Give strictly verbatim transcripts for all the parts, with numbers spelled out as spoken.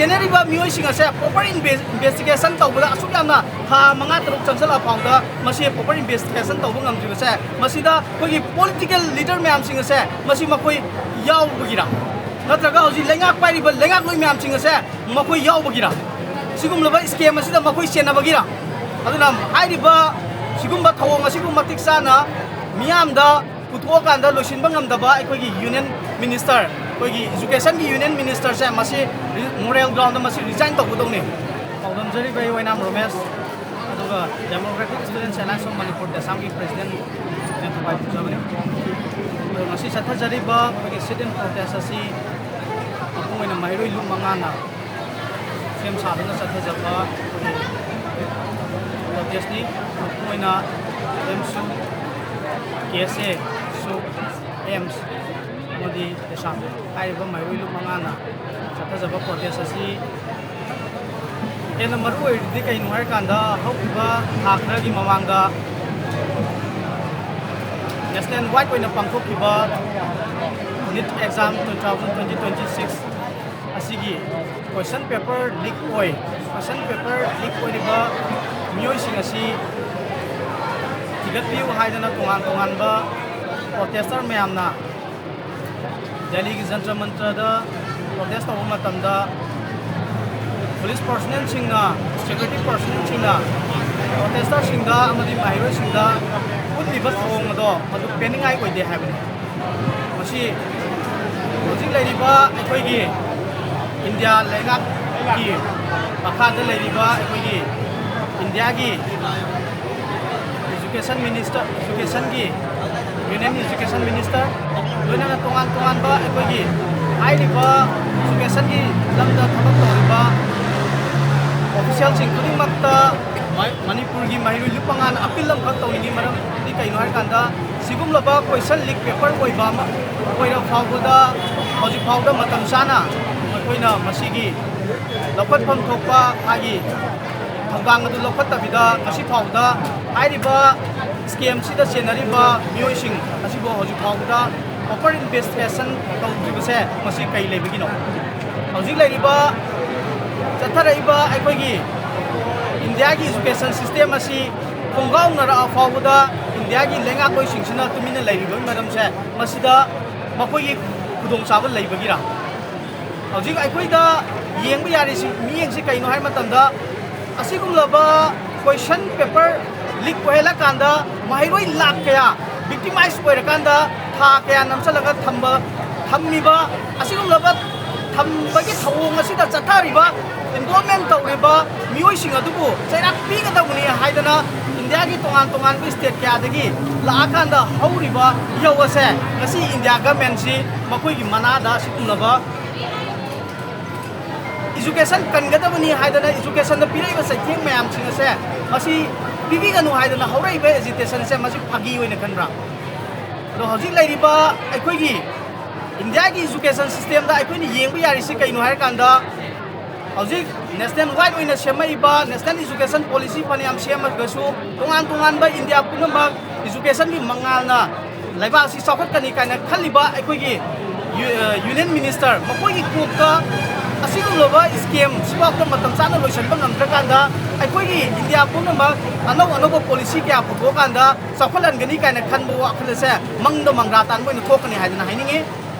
ꯆꯦꯟꯅꯔꯤꯕ ꯃꯤꯑꯣꯏꯁꯤꯡ ꯑꯁꯦ proper investigation ꯇꯧꯕꯗ ꯑꯁꯨꯛ ꯌꯥꯝꯅ ꯊꯥ ꯃꯉꯥ ꯇꯔꯨꯛ ꯆꯪꯁꯤꯜꯂꯛꯑ ꯐꯥꯎꯗ ꯃꯁꯤ proper investigation ꯇꯧꯕ ꯉꯝꯗ꯭ꯔꯤꯕꯁꯦ, ꯃꯁꯤꯗ ꯑꯩꯈꯣꯏꯒꯤ political leader ꯃꯌꯥꯝꯁꯤꯡ ꯑꯁꯦ ꯃꯁꯤ ꯃꯈꯣꯏ ꯌꯥꯎꯕꯒꯤꯔ? ꯅꯠꯇ꯭ꯔꯒ ꯍꯧꯖꯤꯛ ꯂꯩꯉꯥꯛ ꯄꯥꯏꯔꯤꯕ ꯂꯩꯉꯥꯛꯂꯣꯏ ꯃꯌꯥꯝꯁꯤꯡ ꯑꯁꯦ ꯃꯈꯣꯏ ꯌꯥꯎꯕꯒꯤꯔ? ꯁꯤꯒꯨꯝꯂꯕ scam ꯑꯁꯤꯗ ꯃꯈꯣꯏ ꯆꯦꯟꯅꯕꯒꯤꯔ? ꯑꯗꯨꯅ ꯍꯥꯏꯔꯤꯕ ꯁꯤꯒꯨꯝꯕ ꯊꯧꯑꯣꯡ ꯑꯁꯤꯕꯨ ꯃꯇꯤꯛ ꯆꯥꯅ ꯃꯤꯌꯥꯝꯗ ꯄꯨꯊꯣꯛꯑꯀꯥꯟꯗ ꯂꯣꯏꯁꯤꯟꯕ ꯉꯝꯗꯕ ꯑꯩꯈꯣꯏꯒꯤ union minister, ꯑꯩꯈꯣꯏꯒꯤ educationꯒꯤ union ministerꯁꯦ ꯃꯁꯤ moral groundꯗ ꯃꯁꯤ resign ꯇꯧꯒꯗꯧꯅꯤ꯫ ꯄꯥꯎꯗꯝꯖꯔꯤꯕ ꯑꯩ ꯑꯣꯏꯅꯥꯝ ꯔꯣꯃꯦꯁ, ꯑꯗꯨꯒ Democratic Students Alliance of Manipur, ꯗꯦꯁꯥꯝꯒꯤ president ꯃꯦꯟꯊꯨꯄꯥꯏ ꯄꯨꯖꯕꯅꯤ꯫ ꯑꯗꯣ ꯉꯁꯤ ꯆꯠꯊꯖꯔꯤꯕ ꯑꯩꯈꯣꯏꯒꯤ sit-in protest ꯑꯁꯤ ꯃꯄꯨꯡ ꯑꯣꯏꯅ ꯃꯍꯩꯔꯣꯏ ꯂꯨꯞ ꯃꯉꯥꯅ ꯁꯦꯝ ꯁꯥꯗꯨꯅ ꯆꯠꯊꯖꯕ ꯑꯩꯈꯣꯏꯒꯤ protestꯅꯤ꯫ ꯃꯄꯨꯡ ꯑꯣꯏꯅ ꯑꯦꯝꯁꯨ, ꯀꯦ ꯑꯦꯁ ꯑꯦ, ꯁꯨ, ꯑꯦꯝꯁ ꯑꯃꯗꯤ ꯗꯦꯁꯥꯝ ꯍꯥꯏꯔꯤꯕ ꯃꯍꯩꯔꯣꯏ ꯂꯨꯞ ꯃꯉꯥꯅ ꯆꯠꯊꯖꯕ protest ꯑꯁꯤ ꯍꯦꯟꯅ ꯃꯔꯨ ꯑꯣꯏꯔꯤꯗꯤ ꯀꯩꯅꯣ ꯍꯥꯏꯔꯀꯥꯟꯗ, ꯍꯧꯈꯤꯕ ꯊꯥ ꯈꯔꯒꯤ ꯃꯃꯥꯡꯗ national wide ꯑꯣꯏꯅ ꯄꯥꯡꯊꯣꯛꯈꯤꯕ NEET exam two thousand twenty twenty six ꯑꯁꯤꯒꯤ question paper leak ꯑꯣꯏ, question paper leak ꯑꯣꯏꯔꯤꯕ ꯃꯤꯑꯣꯏꯁꯤꯡ ꯑꯁꯤ ꯊꯤꯒꯠꯄꯤꯌꯨ ꯍꯥꯏꯗꯅ ꯇꯣꯉꯥꯟ ꯇꯣꯉꯥꯟꯕ protester ꯃꯌꯥꯝꯅ ꯗꯦꯜꯂꯤꯒꯤ ꯖꯟꯇꯔ ꯃꯟꯇꯔꯗ protest ꯇꯧꯕ ꯃꯇꯝꯗ, police personnelꯁꯤꯡꯅ, security personnelꯁꯤꯡꯅ protesterꯁꯤꯡꯗ ꯑꯃꯗꯤ ꯃꯍꯩꯔꯣꯏꯁꯤꯡꯗ ꯎꯠꯂꯤꯕ ꯊꯧꯑꯣꯡ ꯑꯗꯣ ꯃꯗꯨ ꯄꯦꯟꯅꯤꯡꯉꯥꯏ ꯑꯣꯏꯗꯦ ꯍꯥꯏꯕꯅꯤ꯫ ꯃꯁꯤ ꯍꯧꯖꯤꯛ ꯂꯩꯔꯤꯕ ꯑꯩꯈꯣꯏꯒꯤ ꯏꯟꯗꯤꯌꯥ ꯂꯩꯉꯥꯛꯀꯤ ꯃꯈꯥꯗ ꯂꯩꯔꯤꯕ ꯑꯩꯈꯣꯏꯒꯤ ꯏꯟꯗꯤꯌꯥꯒꯤ education minister, educationꯒꯤ, union education minister, ꯂꯣꯏꯅꯅ ꯇꯣꯉꯥꯟ ꯇꯣꯉꯥꯟꯕ ꯑꯩꯈꯣꯏꯒꯤ ꯍꯥꯏꯔꯤꯕ educationꯒꯤ ꯂꯝꯗ ꯊꯕꯛ ꯇꯧꯔꯤꯕ officialꯁꯤꯡ ꯈꯨꯗꯤꯡꯃꯛꯇ ꯃ-, ꯃꯅꯤꯄꯨꯔꯒꯤ ꯃꯍꯩꯔꯣꯏ ꯂꯨꯞ ꯃꯉꯥꯅ appeal ꯑꯃꯈꯛ ꯇꯧꯅꯤꯡꯉꯤ꯫ ꯃꯔꯝꯗꯤ ꯀꯩꯅꯣ ꯍꯥꯏꯔꯀꯥꯟꯗ, ꯁꯤꯒꯨꯝꯂꯕ question leak paper ꯑꯣꯏꯕ ꯑꯃ ꯑꯣꯏꯔ ꯐꯥꯎꯕꯗ, ꯍꯧꯖꯤꯛ ꯐꯥꯎꯕꯗ ꯃꯇꯝ ꯆꯥꯅ ꯑꯩꯈꯣꯏꯅ ꯃꯁꯤꯒꯤ ꯂꯧꯈꯠꯐꯝ ꯊꯣꯛꯄ ꯃꯥꯒꯤ ꯊꯧꯗꯥꯡ ꯑꯗꯨ ꯂꯧꯈꯠꯇꯕꯤꯗ, ꯉꯁꯤ ꯐꯥꯎꯕꯗ ꯍꯥꯏꯔꯤꯕ scamꯁꯤꯗ ꯆꯦꯟꯅꯔꯤꯕ ꯃꯤꯑꯣꯏꯁꯤꯡ ꯑꯁꯤꯕꯨ ꯍꯧꯖꯤꯛ ꯐꯥꯎꯕꯗ proper investigation ꯇꯧꯗ꯭ꯔꯤꯕꯁꯦ ꯃꯁꯤ ꯀꯔꯤ ꯂꯩꯕꯒꯤꯅꯣ? ꯍꯧꯖꯤꯛ ꯂꯩꯔꯤꯕ ꯆꯠꯊꯔꯛꯏꯕ ꯑꯩꯈꯣꯏꯒꯤ ꯏꯟꯗꯤꯌꯥꯒꯤ education system ꯑꯁꯤ ꯈꯣꯡꯒꯥꯎꯅꯔꯛꯑ ꯐꯥꯎꯕꯗ ꯏꯟꯗꯤꯌꯥꯒꯤ ꯂꯩꯉꯥꯛꯂꯣꯏꯁꯤꯡꯁꯤꯅ ꯇꯨꯃꯤꯟꯅ ꯂꯩꯔꯤꯕꯒꯤ ꯃꯔꯝꯁꯦ, ꯃꯁꯤꯗ ꯃꯈꯣꯏꯒꯤ ꯈꯨꯗꯣꯡꯆꯥꯕ ꯂꯩꯕꯒꯤꯔꯥ? ꯍꯧꯖꯤꯛ ꯑꯩꯈꯣꯏꯗ ꯌꯦꯡꯕ ꯌꯥꯔꯤꯁꯤ, ꯃꯤꯠꯌꯦꯡꯁꯤ ꯀꯩꯅꯣ ꯍꯥꯏꯕ ꯃꯇꯝꯗ, ꯑꯁꯤꯒꯨꯝꯂꯕ question paper leak ꯑꯣꯏꯍꯜꯂꯀꯥꯟꯗ ꯃꯍꯩꯔꯣꯏ ꯂꯥꯛ ꯀꯌꯥ victimize ꯑꯣꯏꯔꯀꯥꯟꯗ ꯊꯥ ꯀꯌꯥ ꯅꯝꯁꯤꯜꯂꯒ ꯊꯝꯕ, ꯊꯝꯃꯤꯕ, ꯑꯁꯤꯒꯨꯝꯂꯕ ꯊꯝꯕꯒꯤ ꯊꯧꯑꯣꯡ ꯑꯁꯤꯗ ꯆꯠꯊꯔꯤꯕ, involvement ꯇꯧꯔꯤꯕ ꯃꯤꯑꯣꯏꯁꯤꯡ ꯑꯗꯨꯕꯨ ꯆꯩꯔꯥꯛ ꯄꯤꯒꯗꯕꯅꯤ ꯍꯥꯏꯗꯅ ꯏꯟꯗꯤꯌꯥꯒꯤ ꯇꯣꯉꯥꯟ ꯇꯣꯉꯥꯟꯕ state ꯀꯌꯥꯗꯒꯤ ꯂꯥꯛꯑꯀꯥꯟꯗ ꯍꯧꯔꯤꯕ ꯏꯍꯧ ꯑꯁꯦ ꯉꯁꯤ ꯏꯟꯗꯤꯌꯥ governmentꯁꯤ ꯃꯈꯣꯏꯒꯤ ꯃꯅꯥꯗ ꯑꯁꯤꯒꯨꯝꯂꯕ education ꯀꯟꯒꯗꯕꯅꯤ ꯍꯥꯏꯗꯅ educationꯗ ꯄꯤꯔꯛꯏꯕ ꯆꯩꯊꯦꯡ ꯃꯌꯥꯝꯁꯤꯡ ꯑꯁꯦ ꯃꯁꯤ ꯄꯤꯕꯤꯒꯅꯨ ꯍꯥꯏꯗꯅ ꯍꯧꯔꯛꯏꯕ agitation ꯑꯁꯦ ꯃꯁꯤ ꯐꯥꯒꯤ ꯑꯣꯏꯅ ꯈꯟꯕ꯭ꯔꯥ? ꯑꯗꯣ ꯍꯧꯖꯤꯛ ꯂꯩꯔꯤꯕ ꯑꯩꯈꯣꯏꯒꯤ ꯏꯟꯗꯤꯌꯥꯒꯤ education systemꯗ ꯑꯩꯈꯣꯏꯅ ꯌꯦꯡꯕ ꯌꯥꯔꯤꯁꯤ ꯀꯩꯅꯣ ꯍꯥꯏꯔꯀꯥꯟꯗ, ꯍꯧꯖꯤꯛ national wide ꯑꯣꯏꯅ ꯁꯦꯝꯃꯛꯏꯕ national education policy ꯐꯅꯌꯥꯝ ꯁꯦꯝꯃꯒꯁꯨ, ꯇꯣꯉꯥꯟ ꯇꯣꯉꯥꯟꯕ ꯏꯟꯗꯤꯌꯥ ꯄꯨꯝꯅꯃꯛ educationꯒꯤ ꯃꯉꯥꯜꯅ ꯂꯩꯕꯥꯛ ꯑꯁꯤ ꯆꯥꯎꯈꯠꯀꯅꯤ ꯀꯥꯏꯅ ꯈꯜꯂꯤꯕ ꯑꯩꯈꯣꯏꯒꯤ ꯌꯨ-, ꯑ, union minister ꯃꯈꯣꯏꯒꯤ ꯀꯣꯛꯇ ꯑꯁꯤꯒꯨꯝꯂꯕ scam ꯁꯤꯐꯥꯎꯗ ꯃꯇꯝ ꯆꯥꯅ ꯂꯣꯏꯁꯤꯟꯕ ꯉꯝꯗ꯭ꯔꯀꯥꯟꯗ, ꯑꯩꯈꯣꯏꯒꯤ ꯏꯟꯗꯤꯌꯥ ꯄꯨꯝꯅꯃꯛ ꯑꯅꯧ ꯑꯅꯧꯕ policy ꯀꯌꯥ ꯄꯨꯊꯣꯛꯑꯀꯥꯟꯗ ꯆꯥꯎꯈꯠꯍꯟꯒꯅꯤ ꯀꯥꯏꯅ ꯈꯟꯕ ꯋꯥꯈꯜ ꯑꯁꯦ ꯃꯪꯗ ꯃꯪꯒ꯭ꯔꯥ ꯇꯥꯟꯕ ꯑꯣꯏꯅ ꯊꯣꯛꯀꯅꯤ ꯍꯥꯏꯗꯅ ꯍꯥꯏꯅꯤꯡꯉꯤ꯫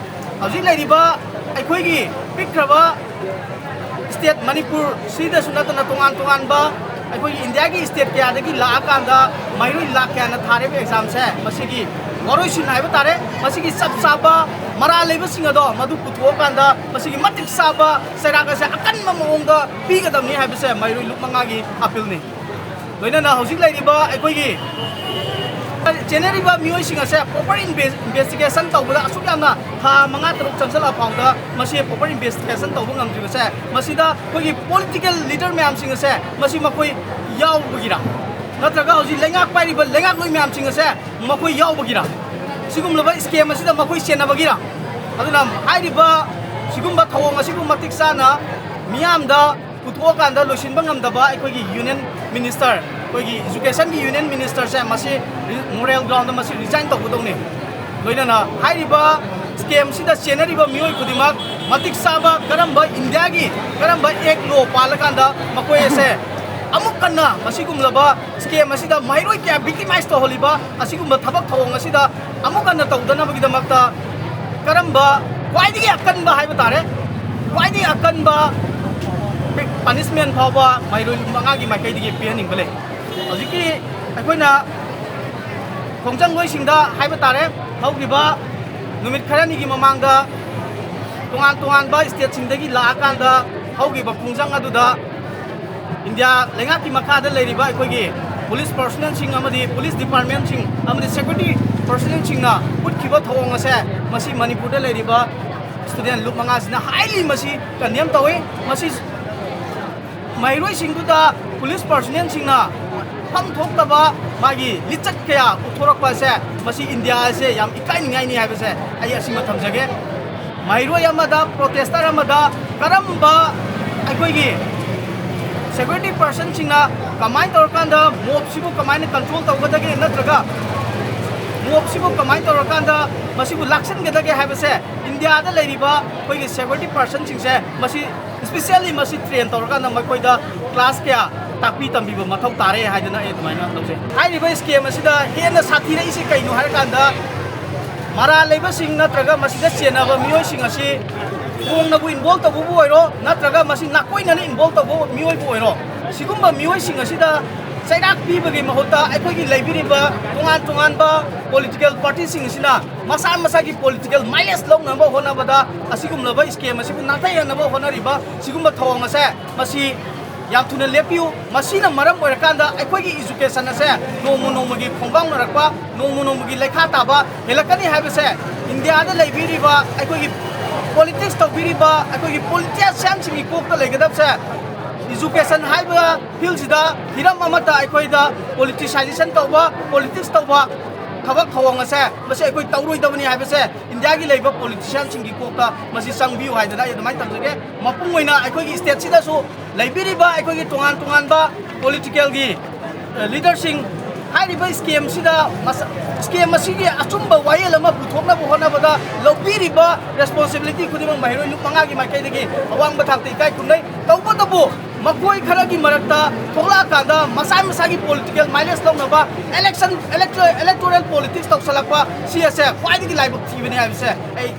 ꯍꯧꯖꯤꯛ ꯂꯩꯔꯤꯕ ꯑꯩꯈꯣꯏꯒꯤ ꯄꯤꯛꯈ꯭ꯔꯕ state ꯃꯅꯤꯄꯨꯔꯁꯤꯗꯁꯨ ꯅꯠꯇꯅ ꯇꯣꯉꯥꯟ ꯇꯣꯉꯥꯟꯕ ꯑꯩꯈꯣꯏꯒꯤ ꯏꯟꯗꯤꯌꯥꯒꯤ state ꯀꯌꯥꯗꯒꯤ ꯂꯥꯛꯑꯀꯥꯟꯗ ꯃꯍꯩꯔꯣꯏ ꯂꯥꯛ ꯀꯌꯥꯅ ꯊꯥꯔꯤꯕ examꯁꯦ, ꯃꯁꯤꯒꯤ ꯋꯥꯔꯣꯏꯁꯤꯟ ꯍꯥꯏꯕ ꯇꯥꯔꯦ, ꯃꯁꯤꯒꯤ ꯆꯞ ꯆꯥꯕ ꯃꯔꯥꯜ ꯂꯩꯕꯁꯤꯡ ꯑꯗꯣ ꯃꯗꯨ ꯄꯨꯊꯣꯛꯑꯀꯥꯟꯗ ꯃꯁꯤꯒꯤ ꯃꯇꯤꯛ ꯆꯥꯕ ꯆꯩꯔꯥꯛ ꯑꯁꯦ ꯑꯀꯟꯕ ꯃꯑꯣꯡꯗ ꯄꯤꯒꯗꯕꯅꯤ ꯍꯥꯏꯕꯁꯦ ꯃꯍꯩꯔꯣꯏ ꯂꯨꯞ ꯃꯉꯥꯒꯤ appealꯅꯤ꯫ ꯂꯣꯏꯅꯅ ꯍꯧꯖꯤꯛ ꯂꯩꯔꯤꯕ ꯑꯩꯈꯣꯏꯒꯤ ꯆꯦꯟꯅꯔꯤꯕ ꯃꯤꯑꯣꯏꯁꯤꯡ ꯑꯁꯦ proper inve-, investigation ꯇꯧꯕꯗ ꯑꯁꯨꯛ ꯌꯥꯝꯅ ꯊꯥ ꯃꯉꯥ ꯇꯔꯨꯛ ꯆꯪꯁꯤꯜꯂꯛꯑ ꯐꯥꯎꯗ ꯃꯁꯤ proper investigation ꯇꯧꯕ ꯉꯝꯗ꯭ꯔꯤꯕꯁꯦ, ꯃꯁꯤꯗ ꯑꯩꯈꯣꯏꯒꯤ political leader ꯃꯌꯥꯝꯁꯤꯡ ꯑꯁꯦ ꯃꯁꯤ ꯃꯈꯣꯏ ꯌꯥꯎꯕꯒꯤꯔ? ꯅꯠꯇ꯭ꯔꯒ ꯍꯧꯖꯤꯛ ꯂꯩꯉꯥꯛ ꯄꯥꯏꯔꯤꯕ ꯂꯩꯉꯥꯛꯂꯣꯏ ꯃꯌꯥꯝꯁꯤꯡ ꯑꯁꯦ ꯃꯈꯣꯏ ꯌꯥꯎꯕꯒꯤꯔ? ꯁꯤꯒꯨꯝꯂꯕ scam ꯑꯁꯤꯗ ꯃꯈꯣꯏ ꯆꯦꯟꯅꯕꯒꯤꯔ? ꯑꯗꯨꯅ ꯍꯥꯏꯔꯤꯕ ꯁꯤꯒꯨꯝꯕ ꯊꯧꯑꯣꯡ ꯑꯁꯤꯕꯨ ꯃꯇꯤꯛ ꯆꯥꯅ ꯃꯤꯌꯥꯝꯗ ꯄꯨꯊꯣꯛꯑꯀꯥꯟꯗ ꯂꯣꯏꯁꯤꯟꯕ ꯉꯝꯗꯕ ꯑꯩꯈꯣꯏꯒꯤ union minister, ꯑꯩꯈꯣꯏꯒꯤ educationꯒꯤ union ministerꯁꯦ ꯃꯁꯤ moral groundꯗ ꯃꯁꯤ resign ꯇꯧꯒꯗꯧꯅꯤ꯫ ꯂꯣꯏꯅꯅ ꯍꯥꯏꯔꯤꯕ ꯁ꯭ꯀꯦꯝꯁꯤꯗ ꯆꯦꯟꯅꯔꯤꯕ ꯃꯤꯑꯣꯏ ꯈꯨꯗꯤꯡꯃꯛ ꯃꯇꯤꯛ ꯆꯥꯕ ꯀꯔꯝꯕ ꯏꯟꯗꯤꯌꯥꯒꯤ ꯀꯔꯝꯕ ꯑꯦꯛ ꯂꯣ ꯄꯥꯜꯂꯀꯥꯟꯗ ꯃꯈꯣꯏ ꯑꯁꯦ ꯑꯃꯨꯛ ꯍꯟꯅ ꯃꯁꯤꯒꯨꯝꯂꯕ ꯁ꯭ꯀꯦꯝ ꯑꯁꯤꯗ ꯃꯍꯩꯔꯣꯏ ꯀꯌꯥ ꯚꯤꯛꯇꯤꯃꯥꯏꯁ ꯇꯧꯍꯜꯂꯤꯕ ꯑꯁꯤꯒꯨꯝꯕ ꯊꯕꯛ ꯊꯧꯑꯣꯡ ꯑꯁꯤꯗ ꯑꯃꯨꯛ ꯍꯟꯅ ꯇꯧꯗꯅꯕꯒꯤꯗꯃꯛꯇ ꯀꯔꯝꯕ ꯈ꯭ꯋꯥꯏꯗꯒꯤ ꯑꯀꯟꯕ ꯍꯥꯏꯕ ꯇꯥꯔꯦ, ꯈ꯭ꯋꯥꯏꯗꯒꯤ ꯑꯀꯟꯕ ꯄꯅꯤꯁꯃꯦꯟ ꯐꯥꯎꯕ ꯃꯍꯩꯔꯣꯏ ꯃꯉꯥꯒꯤ ꯃꯥꯏꯀꯩꯗꯒꯤ ꯄꯤꯍꯟꯅꯤꯡꯕ ꯂꯩ꯫ ꯍꯧꯖꯤꯛꯀꯤ ꯑꯩꯈꯣꯏꯅ ꯈꯣꯡꯖꯪꯂꯣꯏꯁꯤꯡꯗ ꯍꯥꯏꯕ ꯇꯥꯔꯦ, ꯍꯧꯈꯤꯕ ꯅꯨꯃꯤꯠ ꯈꯔꯅꯤꯒꯤ ꯃꯃꯥꯡꯗ ꯇꯣꯉꯥꯟ ꯇꯣꯉꯥꯟꯕ ꯁ꯭ꯇꯦꯠꯁꯤꯡꯗꯒꯤ ꯂꯥꯛꯑꯀꯥꯟꯗ ꯍꯧꯈꯤꯕ ꯈꯣꯡꯖꯪ ꯑꯗꯨꯗ ꯏꯟꯗꯤꯌꯥ ꯂꯩꯉꯥꯛꯀꯤ ꯃꯈꯥꯗ ꯂꯩꯔꯤꯕ ꯑꯩꯈꯣꯏꯒꯤ ꯄꯨꯂꯤꯁ ꯄꯔꯁꯣꯅꯦꯜꯁꯤꯡ ꯑꯃꯗꯤ ꯄꯨꯂꯤꯁ ꯗꯤꯄꯥꯔꯠꯃꯦꯟꯁꯤꯡ ꯑꯃꯗꯤ ꯁꯦꯀ꯭ꯌꯨꯔꯤꯇꯤ ꯄꯔꯁꯣꯅꯦꯜꯁꯤꯡꯅ ꯎꯠꯈꯤꯕ ꯊꯧꯑꯣꯡ ꯑꯁꯦ ꯃꯁꯤ ꯃꯅꯤꯄꯨꯔꯗ ꯂꯩꯔꯤꯕ ꯁ꯭ꯇꯨꯗꯦꯟ ꯂꯨꯞ ꯃꯉꯥꯁꯤꯅ ꯍꯥꯏꯂꯤ ꯃꯁꯤ ꯀꯟꯗꯦꯝ ꯇꯧꯏ꯫ ꯃꯁꯤ ꯃꯍꯩꯔꯣꯏꯁꯤꯡꯗꯨꯗ ꯄꯨꯂꯤꯁ ꯄꯔꯁꯣꯅꯦꯜꯁꯤꯡꯅ ꯐꯝ ꯊꯣꯛꯇꯕ ꯃꯥꯒꯤ ꯂꯤꯆꯠ ꯀꯌꯥ ꯎꯠꯊꯣꯔꯛꯄ ꯑꯁꯦ ꯃꯁꯤ ꯏꯟꯗꯤꯌꯥ ꯑꯁꯦ ꯌꯥꯝ ꯏꯀꯥꯏꯅꯤꯡꯉꯥꯏꯅꯤ ꯍꯥꯏꯕꯁꯦ ꯑꯩ ꯑꯁꯤꯃ ꯊꯝꯖꯒꯦ꯫ ꯃꯍꯩꯔꯣꯏ ꯑꯃꯗ, ꯄ꯭ꯔꯣꯇꯦꯁꯇꯔ ꯑꯃꯗ ꯀꯔꯝꯕ ꯑꯩꯈꯣꯏꯒꯤ ꯁꯦꯀ꯭ꯌꯨꯔꯤꯇꯤ ꯄꯔꯁꯟꯁꯤꯡꯅ ꯀꯃꯥꯏꯅ ꯇꯧꯔꯀꯥꯟꯗ ꯃꯣꯞꯁꯤꯕꯨ ꯀꯃꯥꯏꯅ ꯀꯟꯇ꯭ꯔꯣꯜ ꯇꯧꯒꯗꯒꯦ ꯅꯠꯇ꯭ꯔꯒ ꯃꯣꯞꯁꯤꯕꯨ ꯀꯃꯥꯏꯅ ꯇꯧꯔꯀꯥꯟꯗ ꯃꯁꯤꯕꯨ ꯂꯥꯛꯁꯤꯟꯒꯗꯒꯦ ꯍꯥꯏꯕꯁꯦ ꯏꯟꯗꯤꯌꯥꯗ ꯂꯩꯔꯤꯕ ꯑꯩꯈꯣꯏꯒꯤ ꯁꯦꯀ꯭ꯌꯨꯔꯤꯇꯤ ꯄꯔꯁꯟꯁꯤꯡꯁꯦ ꯃꯁꯤ ꯏꯁꯄꯤꯁꯤꯌꯦꯜꯂꯤ ꯃꯁꯤ ꯇ꯭ꯔꯦꯟ ꯇꯧꯔꯀꯥꯟꯗ ꯃꯈꯣꯏꯗ ꯀ꯭ꯂꯥꯁ ꯀꯌꯥ ꯇꯥꯛꯄꯤ ꯇꯝꯕꯤꯕ ꯃꯊꯧ ꯇꯥꯔꯦ ꯍꯥꯏꯗꯅ ꯑꯩ ꯑꯗꯨꯃꯥꯏꯅ ꯂꯧꯖꯩ꯫ ꯍꯥꯏꯔꯤꯕ ꯁ꯭ꯀꯦꯝ ꯑꯁꯤꯗ ꯍꯦꯟꯅ ꯁꯥꯊꯤꯔꯛꯏꯁꯤ ꯀꯩꯅꯣ ꯍꯥꯏꯔꯀꯥꯟꯗ ꯃꯔꯥꯜ ꯂꯩꯕꯁꯤꯡ ꯅꯠꯇ꯭ꯔꯒ ꯃꯁꯤꯗ ꯆꯦꯟꯅꯕ ꯃꯤꯑꯣꯏꯁꯤꯡ ꯑꯁꯤ ꯐꯣꯡꯅꯕꯨ ꯏꯟꯚꯣꯜꯕ ꯇꯧꯕꯕꯨ ꯑꯣꯏꯔꯣ ꯅꯠꯇ꯭ꯔꯒ ꯃꯁꯤ ꯅꯥꯀꯣꯏꯅꯅ ꯏꯟꯚꯣꯜꯕ ꯇꯧꯕ ꯃꯤꯑꯣꯏꯕꯨ ꯑꯣꯏꯔꯣ, ꯁꯤꯒꯨꯝꯕ ꯃꯤꯑꯣꯏꯁꯤꯡ ꯑꯁꯤꯗ ꯆꯩꯔꯥꯛ ꯄꯤꯕꯒꯤ ꯃꯍꯨꯠꯇ ꯑꯩꯈꯣꯏꯒꯤ ꯂꯩꯕꯤꯔꯤꯕ ꯇꯣꯉꯥꯟ ꯇꯣꯉꯥꯟꯕ ꯄꯣꯂꯤꯇꯤꯀꯦꯜ ꯄꯥꯔꯇꯤꯁꯤꯡ ꯑꯁꯤꯅ ꯃꯁꯥ ꯃꯁꯥꯒꯤ ꯄꯣꯂꯤꯇꯤꯀꯦꯜ ꯃꯥꯏꯂꯦꯖ ꯂꯧꯅꯕ ꯍꯣꯠꯅꯕꯗ ꯑꯁꯤꯒꯨꯝꯂꯕ ꯁ꯭ꯀꯦꯝ ꯑꯁꯤꯕꯨ ꯅꯥꯊꯩꯍꯟꯅꯕ ꯍꯣꯠꯅꯔꯤꯕ ꯁꯤꯒꯨꯝꯕ ꯊꯧꯑꯣꯡ ꯑꯁꯦ ꯃꯁꯤ ꯌꯥꯝ ꯊꯨꯅ ꯂꯦꯞꯄꯤꯌꯨ꯫ ꯃꯁꯤꯅ ꯃꯔꯝ ꯑꯣꯏꯔꯀꯥꯟꯗ ꯑꯩꯈꯣꯏꯒꯤ ꯏꯖꯨꯀꯦꯁꯟ ꯑꯁꯦ ꯅꯣꯡꯃ ꯅꯣꯡꯃꯒꯤ ꯈꯣꯡꯒꯥꯎꯅꯔꯛꯄ, ꯅꯣꯡꯃ ꯅꯣꯡꯃꯒꯤ ꯂꯩꯈꯥ ꯇꯥꯕ ꯍꯦꯜꯂꯛꯀꯅꯤ ꯍꯥꯏꯕꯁꯦ ꯏꯟꯗꯤꯌꯥꯗ ꯂꯩꯕꯤꯔꯤꯕ ꯑꯩꯈꯣꯏꯒꯤ ꯄꯣꯂꯤꯇꯤꯛꯁ ꯇꯧꯕꯤꯔꯤꯕ ꯑꯩꯈꯣꯏꯒꯤ ꯄꯣꯂꯤꯇꯤꯁꯤꯌꯥꯟꯁꯤꯡꯒꯤ ꯀꯣꯛꯇ ꯂꯩꯒꯗꯕꯁꯦ ꯏꯖꯨꯀꯦꯁꯟ ꯍꯥꯏꯕ ꯐꯤꯜꯁꯤꯗ ꯍꯤꯔꯝ ꯑꯃꯠꯇ ꯑꯩꯈꯣꯏꯗ ꯄꯣꯂꯤꯇꯤꯁꯥꯏꯖꯦꯁꯟ ꯇꯧꯕ, ꯄꯣꯂꯤꯇꯤꯛꯁ ꯇꯧꯕ ꯊꯕꯛ ꯊꯧꯑꯣꯡ ꯑꯁꯦ ꯃꯁꯤ ꯑꯩꯈꯣꯏ ꯇꯧꯔꯣꯏꯗꯕꯅꯤ ꯍꯥꯏꯕꯁꯦ ꯏꯟꯗꯤꯌꯥꯒꯤ ꯂꯩꯕ ꯄꯣꯂꯤꯇꯤꯁꯤꯌꯥꯟꯁꯤꯡꯒꯤ ꯀꯣꯛꯇ ꯃꯁꯤ ꯆꯪꯕꯤꯌꯨ ꯍꯥꯏꯗꯅ ꯑꯩ ꯑꯗꯨꯃꯥꯏꯅ ꯇꯝꯖꯒꯦ꯫ ꯃꯄꯨꯡ ꯑꯣꯏꯅ ꯑꯩꯈꯣꯏꯒꯤ ꯁ꯭ꯇꯦꯠꯁꯤꯗꯁꯨ ꯂꯩꯕꯤꯔꯤꯕ ꯑꯩꯈꯣꯏꯒꯤ ꯇꯣꯉꯥꯟ ꯇꯣꯉꯥꯟꯕ ꯄꯣꯂꯤꯇꯤꯀꯦꯜꯒꯤ ꯂꯤꯗꯔꯁꯤꯡ ꯍꯥꯏꯔꯤꯕ ꯁ꯭ꯀꯦꯝꯁꯤꯗ ꯃꯁ-, ꯁ꯭ꯀꯦꯝ ꯑꯁꯤꯒꯤ ꯑꯆꯨꯝꯕ ꯋꯥꯌꯦꯜ ꯑꯃ ꯄꯨꯊꯣꯛꯅꯕ ꯍꯣꯠꯅꯕꯗ ꯂꯧꯕꯤꯔꯤꯕ ꯔꯦꯁꯄꯣꯟꯁꯤꯕꯤꯂꯤꯇꯤ ꯈꯨꯗꯤꯡꯃꯛ ꯃꯍꯩꯔꯣꯏ ꯂꯨꯞ ꯃꯉꯥꯒꯤ ꯃꯥꯏꯀꯩꯗꯒꯤ ꯑꯋꯥꯡꯕ ꯊꯥꯛꯇ ꯏꯀꯥꯏ ꯈꯨꯝꯅꯩ꯫ ꯇꯧꯕꯇꯕꯨ ꯃꯈꯣꯏ ꯈꯔꯒꯤ ꯃꯔꯛꯇ ꯊꯣꯛꯂꯛꯑꯀꯥꯟꯗ ꯃꯁꯥ ꯃꯁꯥꯒꯤ ꯄꯣꯂꯤꯇꯤꯀꯦꯜ ꯃꯥꯏꯂꯦꯖ ꯂꯧꯅꯕ ꯏꯂꯦꯛꯁꯟ, ꯏꯂꯦꯛꯇꯣ-, ꯏꯂꯦꯛꯇꯣꯔꯦꯜ ꯄꯣꯂꯤꯇꯤꯛꯁ ꯇꯧꯁꯜꯂꯛꯄ ꯁꯤ ꯑꯁꯦ ꯈ꯭ꯋꯥꯏꯗꯒꯤ ꯂꯥꯏꯕꯛ ꯊꯤꯕꯅꯤ ꯍꯥꯏꯕꯁꯦ ꯑꯩ